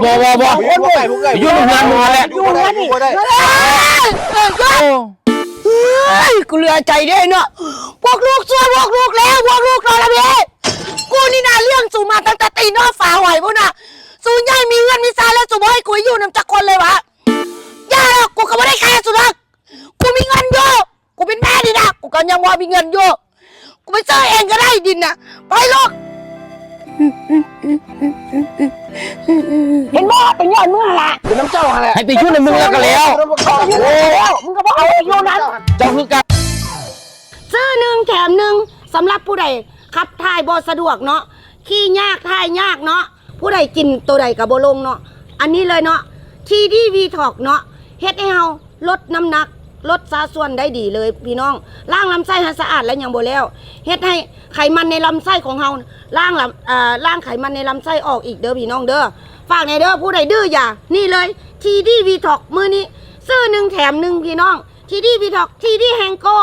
ບໍ່ ບໍ່ ບໍ່ ຢູ່ໃນເຮືອນມຶງຫັ້ນແຫຼະ ຢູ່ເຮືອນນີ້ ເອີຍ ເອີຍ ເອີຍ ກູເຫຼືອໃຈເດ້ເນາະ ພວກລູກຊົ່ວ ພວກລູກເລວ ພວກລູກທໍລະເມ ກູນີ້ນະລ້ຽງສູມາຕັ້ງແຕ່ຕີນຮອດຝາຫອຍພຸ້ນນະ ສູໃຫຍ່ມີເຮືອນມີຊານແລ້ວ ສູບໍ່ໃຫ້ກູຢູ່ນຳຈັກຄົນເລີຍຫວາ? ຢ່າດອກ ກູກໍບໍ່ໄດ້ຂ້າສູດອກ ກູມີເງິນຢູ່ ກູເປັນແມ່ນີ້ນະ ກູກໍຍັງພໍມີເງິນຢູ່ ກູໄປຊື້ເອງກໍໄດ້ດິນນະ ໄປລູກ ເຫັນບໍ່ ເປັນຍ້ອນມຶງຫັ້ນລະ ຢູ່ນຳເຈົ້າຫັ້ນແຫຼະ ໃຫ້ໄປຢູ່ນຳມຶງແລ້ວກໍແລ້ວ ໂອ້ຍ ແລ້ວ ມຶງກໍບໍ່ເອົາໄປຢູ່ນຳ ເຈົ້າຄືກັນ ຊື້ໜຶ່ງແຖມໜຶ່ງ ສຳລັບຜູ້ໃດຂັບຖ່າຍບໍ່ສະດວກເນາະ ຂີ່ຍາກຖ່າຍຍາກເນາະ ຜູ້ໃດກິນໂຕໃດກໍບໍ່ລົງເນາະ ອັນນີ້ເລີຍເນາະ ທີດີວີທັອກເນາະ ເຮັດໃຫ້ເຮົາລົດນ້ຳໜັກ ລົດຊາດສ່ວນໄດ້ດີເລີຍພີ່ນ້ອງ ລ້າງລຳໄສ້ໃຫ້ສະອາດແລ້ວຍັງບໍ່ແລ້ວ ເຮັດໃຫ້ໄຂມັນໃນລຳໄສ້ຂອງເຮົາ ລ້າງລຳ ເອີ ລ້າງໄຂມັນໃນລຳໄສ້ອອກອີກເດີພີ່ນ້ອງເດີ ຝາກແດ່ເດີ ຜູ້ໃດດື້ຢາ ນີ້ເລີຍ ທີດີວີທັອກ ມື້ນີ້ຊື້ໜຶ່ງແຖມໜຶ່ງພີ່ນ້ອງ ທີດີວີທັອກ ທີດີແຮງໂກ້